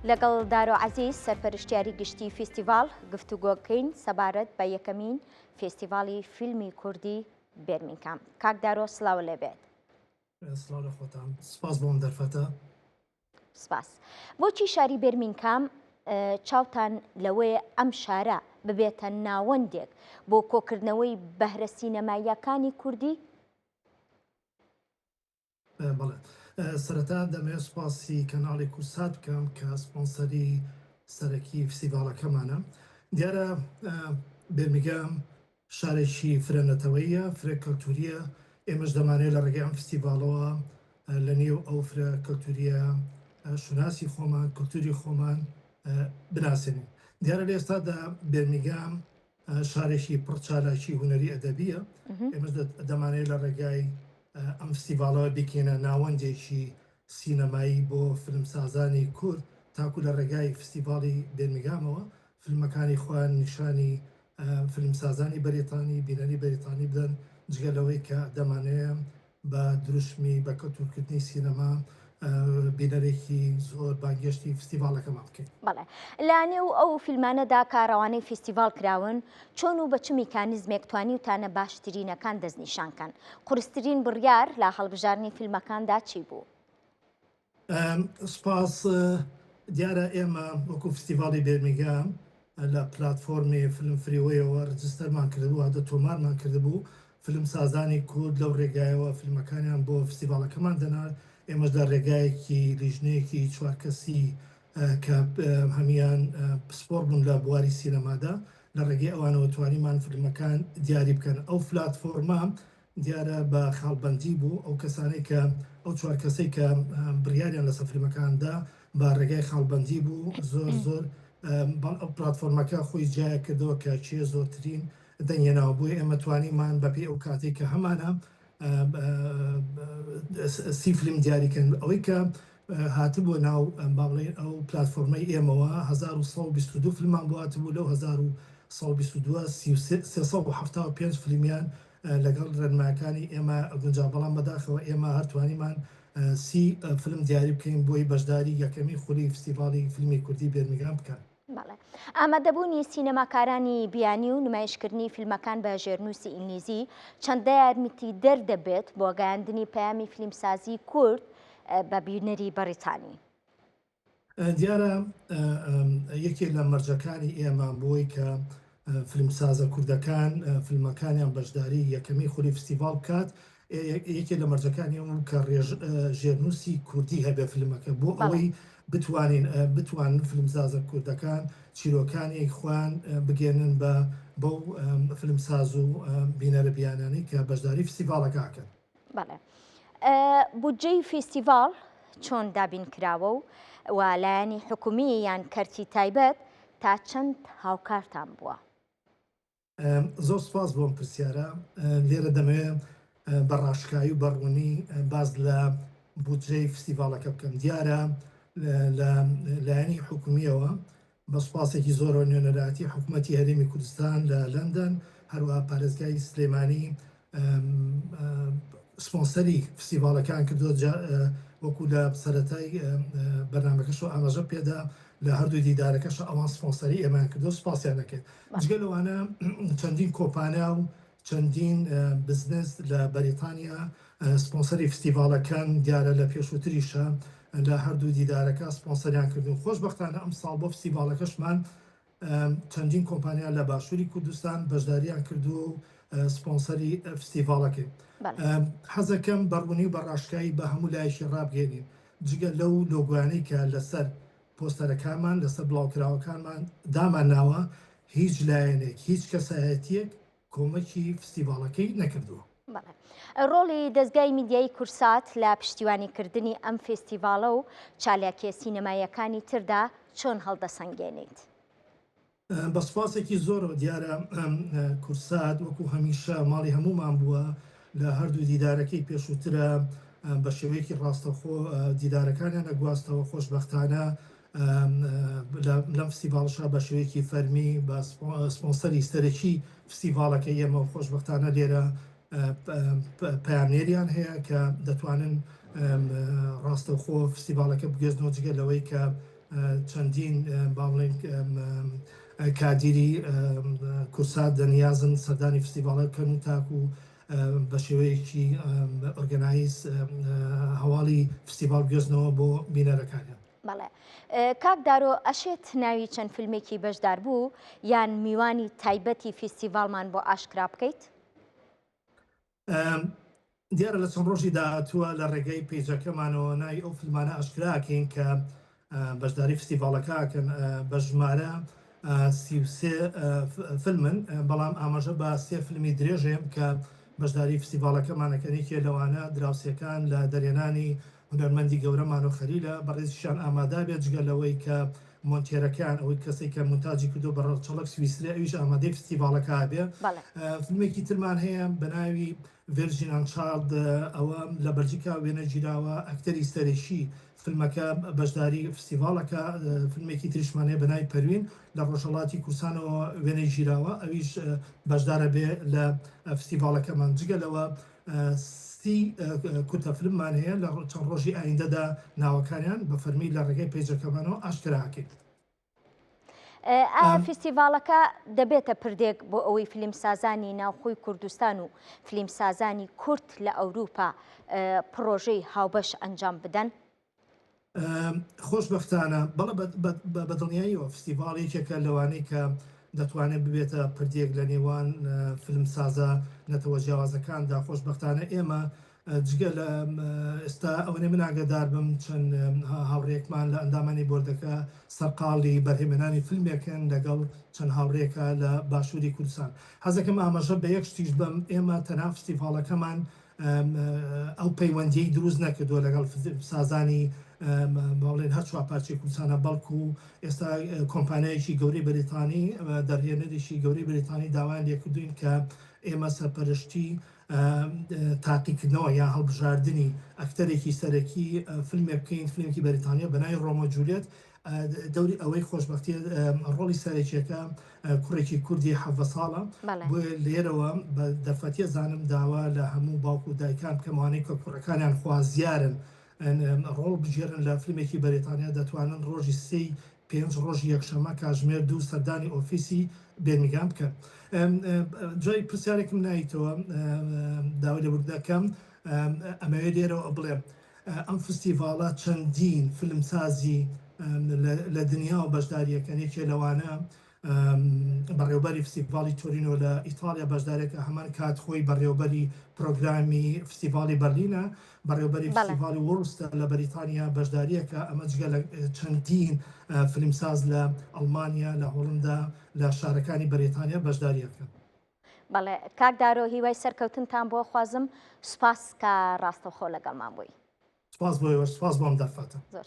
لەگەڵ دارۆ عەزیز سەرپەرشتیاری گشتی فیستیڤاڵ گفتوگۆکەین سەبارەت بە یەکەمین فێستیڤاڵی فیلمی کوردی بێرمینگهام. کاک دارۆ سڵاو لێبێت. سڵاو لە خۆتان، سپاس بۆ ئەم دەرفەتە. سپاس. بۆچی شاری بێرمینگهام چاوتان لەوەیە ئەم شارە ببێتە ناوەندێک بۆ کۆکردنەوەی بەهرە سینەماییەکانی کوردی؟ بەڵێ سەرەتا دەمەوێت سوپاسی کەناڵی کوردسات بکەم کە سپۆنسەری سەرەکی فستیڤاڵەکەمانە. دیارە بێرمیگام شارێکی فرە نەتەوەییە، فرە کەلتورییە، ئێمەش دەمانەوێت لە ڕێگەی ئەم فستیڤاڵەوە لە نێو ئەو فرە کەلتورییە شوناسی خۆمان، کلتوری خۆمان بناسێنین. دیارە لە ئێستادا بێرمیگام شارێکی پڕ چالاکی هونەری ئەدەبییە، ئێمەش دەمانەوێت لە ڕێگای ئەم فستیڤاڵەوە بیکەینە ناوەندێکی سینەمایی بۆ فیلمسازانی کورد تاکو لە ڕێگای فستیڤاڵی بێرمیگامەوە فیلمەکانی خۆیان نیشانی فیلمسازانی بەریتانی، بینەری بەریتانی بدەن، جگە لەوەی کە دەمانەوێ بە دروشمی بە کەلتوورکردنی سینەما بینەرێکی زۆر بانگهێشتی فستیڤاڵەکەمان بکەین. بەڵێ. لە نێو ئەو فیلمانەدا کە ڕەوانەی فیستیڤاڵ کراون، چۆن و بە چ میکانیزمێک توانیوتانە باشترینەکان دەستنیشان کەن؟ قورسترین بڕیار لە هەڵبژاردنی فیلمەکاندا چی بوو؟ سپاس. دیارە ئێمە وەکو فستیڤاڵی بێرمیگام لە پلاتفۆرمی فیلم فریوەیەوە register مان کردبوو، واتە تۆمارمان کردبوو. فیلمسازانی کورد لەو رێگایەوە فیلمەکانیان بۆ فستیڤاڵەکەمان دەنارد. ئێمەش لە رێگایەکی لیژنەیەکی چوار کەسی کە هەموویان پسپۆڕ بوون لە بواری سینەمادا، لە رێگەی ئەوانەوە توانیمان فیلمەکان دیاری بکەن. ئەو پلاتفۆرمە دیارە بە خاڵبەندی بوو، ئەو کەسانەی کە ئەو چوار کەسەی کە بڕیاریان لەسەر فیلمەکان دا بە ڕێگای خاڵبەندی بوو، زۆر زۆر ئەو پلاتفۆرمەکە خۆی جیایە کردەوە کە کێ زۆرترین دەنگ هێناوە، بۆیە ئێمە توانیمان بەپێی ئەو کاتەی کە هەمانە 30 فیلم دیاری کەن. ئەوەی کە هاتبووە ناو با بڵێین ئەو پلاتفۆرمەی ئێمەوە 1122 فیلمان بۆ هاتبوو، لەو 1122 375 فیلمیان لەگەڵ ڕێنمایەکانی ئێمە گونجا، بەڵام بەداخەوە ئێمە هەر توانیمان 30 فیلم دیاری بکەین بۆی بەشداری یەکەمین خولی فستیڤاڵی فیلمی کوردی بێرمیگام بکەن. بەڵێ. ئامادەبوونی سینەماکارانی بیانی و نمایشکردنی فیلمەکان بە ژێرنووسی ئینگلیزی چەندە یارمەتیدەر دەبێت بۆ گەیاندنی پەیامی فیلمسازی کورد بە بینەری بەڕیتانی؟ دیارە یەکێک لە مەرجەکانی ئێمە بۆی کە فیلمسازە کوردەکان فیلمەکانیان بەشداری یەکەمی خولی فستیڤاڵ بکات، یەکێک لە مەرجەکانی ئەم کە ژێرنووسی کوردی هەبێ فیلمەکە، بۆ ئەوەی بتوانین بتوانن فیلمسازە کوردەکان چیرۆکانی خۆیان بگەێنن بە بەو فیلمساز و بینەرە بیانانەی کە بەشداری فستیڤاڵەکە ئەکەن. بەڵێ. بودجەی فیستیڤاڵ چۆن دابین کراوە و و لایەنی حکومی یان کەرتی تایبەت تا چەند هاوکارتان بووە؟ زۆر سپاس بۆ ئەم پرسیارە. لێرە دەمەوێت بە ڕاشکاوی و بە ڕوونی باس لە بودجەی فستیڤاڵەکە بکەم. دیارە لە لایەنی حکومییەوە بە سوپاسێکی زۆرەوە نوێنەرایەتی حکومەتی هەرێمی کوردستان لە لەندەن، هەروەها پارێزگای سلێمانی سپۆنسەری فستیڤاڵەکان کردووە، وەکو لە سەرەتای بەرنامەکەشەوە ئاماژە پێدا لە هەردوو دیدارەکەش ئەوان سپۆنسەری ئێمەیان کردووە، سوپاسیان دەکەین. جگە لەوانە چەندین کۆمپانیا و چەندین بزنس لە بەریتانیا سپۆنسەری فستیڤاڵەکەن، دیارە لە پێشووتریشە لە هەردوو دیدارەکە سپۆنسەریان کردوون. خۆشبەختانە ئەمساڵ بۆ فستیڤاڵەکەشمان چەندین کۆمپانیا لە باشووری کوردستان بەشداریان کردووە و سپۆنسەری فستیڤاڵەکەین. حەزەکەم بە ڕوونی و بە ڕاشکاوی بە هەموو لایەکی ڕابگەیەنین، جگە لەو لۆگۆیانەی کە لەسەر پۆستەرەکانمان، لەسەر بڵاوکراوەکانمان دامانناوە، هیچ لایەنێک، هیچ کەسایەتییەک کۆمەکی فستیڤاڵەکەی نەکردووە. بەڵێ. ڕۆڵی دەزگای میدیایی کورسات لە پشتیوانیکردنی ئەم فێستیڤاڵە و چالاکییە سینەماییەکانی تردا چۆن هەڵدەسەنگێنیت؟ بە سوپاسێکی زۆرەوە دیارە کورسات وەکو هەمیشە ماڵی هەموومان بووە، لە هەردوو دیدارەکەی پێشووترە بە شێوەیەکی ڕاستەوخۆ دیدارەکانیان ئەگواستەوە، خۆشبەختانە لەم فستیڤاڵشا بە شێوەیەکی فەرمی بە سپۆنسەری سەرەکی فستیڤاڵەکەی ئێمە و خۆشبەختانە لێرە پەیامنێریان هەیە کە دەتوانن ڕاستەوخۆ فستیڤاڵەکە بگوێزنەوە، جگە لەوەی کە. چەندین با بڵێین کادیری کوردسات دەنیازن سەردانی فستیڤاڵە بکەن و تاکو بە شێوەیەکی organize هەواڵی فستیڤاڵ بگوێزنەوە بۆ بینەرەکانیان. بەڵێ کاک دارۆ ئەشێت ناوی چەند فیلمێکی بەشداربوو یان میوانی تایبەتی فیستیڤاڵمان بۆ ئاشکرا بکەیت؟ دیارە لە چەند ڕۆژی داهاتووە لە ڕێگەی پەیجەکەمانەوە ناوی ئەو فیلمانە ئاشکراکەین کە بەشداری فستیڤاڵەکە ئەکەن بە ژمارە 33 فیلمن بەڵام ئاماژە بە سێ فیلمی درێژەیەم کە بەشداری فستیڤاڵەکەمان ئەکەن یەکێ لەوانە دراوسێکان لە دەرهێنانی هونەرمەندی گەورە مانۆ خەلیلە بەڕێزیشیان ئامادە بێت جگە لەوەی کە مۆنتێرەکەیان ئەوەی کەسێک کە مونتاجی کردو بە ڕەچەڵەک سویسری ئەویش ئامادەی فستیڤاڵەکە بێ فیلمێکی ترمان هەیە بە ناوی Virgin and Child ئەوە لە بەلجیکا وێنە گیراوە ئەکتەری سەرەکی فیلمەکە بەشداری فستیڤاڵەکە فیلمێکی تریشمان هەیە بە ناوی پەروین لە ڕۆژهەڵاتی کوردستانەوە وێنەی گیراوە ئەویش بەشدارە بێ لە فستیڤاڵەکەمان جگە لەوە سی کورتە فیلممان هەیە لە چەند ڕۆژی ئایندەدا ناوەکانیان بە فەرمی لە ڕێگەی پەیجەکەمانەوە ئاشکراکەین. ئایا فیستیڤاڵەکە دەبێتە پردێک بۆ ئەوەی فیلمسازانی ناوخۆی کوردستان و فیلمسازانی کورد لە ئەوروپا پڕۆژەی هاوبەش ئەنجام بدەن؟ خۆشبەختانە بەڵێ بە دڵنیاییەوە فستیڤاڵ یەکێکە لەوانەی کە دەتوانێت ببێتە پردێک لە نێوان فیلمسازە نەتەوە جیاوازەکاندا خۆشبەختانە ئێمە جگە لە ئێستا ئەوەنەی من ئاگادار بم چەند هاوڕێکمان لە ئەندامانی بۆردەکە سەرقاڵی بەرهەمێنانی فیلمێکن لەگەڵ چەند هاوڕێکە لە باشووری کوردستان حەزەکەم ئاماژە بە یەک شتیش بەم ئێمە تەنها فستیڤاڵەکەمان ئەو پەیوەندیەی دروست نەکردووە لەگەڵ سازانی باڵێن هەر چوار پارچەی کوردستانە بەڵکو ئێستا کۆمپانیایەکی گەورەی بەریتانی دەرهێنەرێکی گەورەی بەریتانی داوایان لێکردوین کە ئێمە سەرپەرشتی تاقیکردنەوە یا هەڵبژاردنی ئەکتەرێکی سەرەکی فیلمێک بکەین فیلمێکی بەریتانیا بە ناوی ڕۆمۆ جولیەت دەوری ئەوەی خۆشببختی ڕۆڵی سەرەکیەکە کوڕێکی کوردی حەڤە ساڵە بۆیە لێرەوە بە دەرفەتیە زانم داوا لە هەموو باوک و دایکان بکەموانەی کە کوڕەکانیان خوازیارن ڕۆڵ بگێرن لە فیلمێکی بەریتانیا دەتوانن ڕۆژی سێی پێنج ڕۆژی یەکشەممە کاژمێر دوو سەردانی ئۆفیسی بێرمیگان بکەن. جای پرسیارێکم نایتەوە داوای لێبوردن دەکەم ئەمەوێ لێرەوە بڵێم ئەم فستیڤاڵە چەندین فیلمسازی لە دنیاوە بەشداریەکەن یەکێ لەوانە بەڕێوبەری فستیڤاڵی تۆرینۆ لە ئیتاڵیا بەشدارێکە هەمان کات خۆی بەڕێوبەری پرۆگرامی فستیڤاڵی بەرلینە بەڕێوبەری فستیڤاڵی وۆرستە لە بەریتانیا بەشداریەکە ئەمە جگە لە چەندین فیلمساز لە ئەڵمانیا لە هۆڵندا لە شارەکانی بەریتانیا بەشداریەکەن. بەڵێ کاک دارۆ هیوای سەرکەوتنتان بۆ خوازم سوپاس کە ڕاستەوخۆ لەگەڵمان بووی. سپاس بۆ ئێوەش سپاس بۆ ئەم دەرفەتە. زۆر.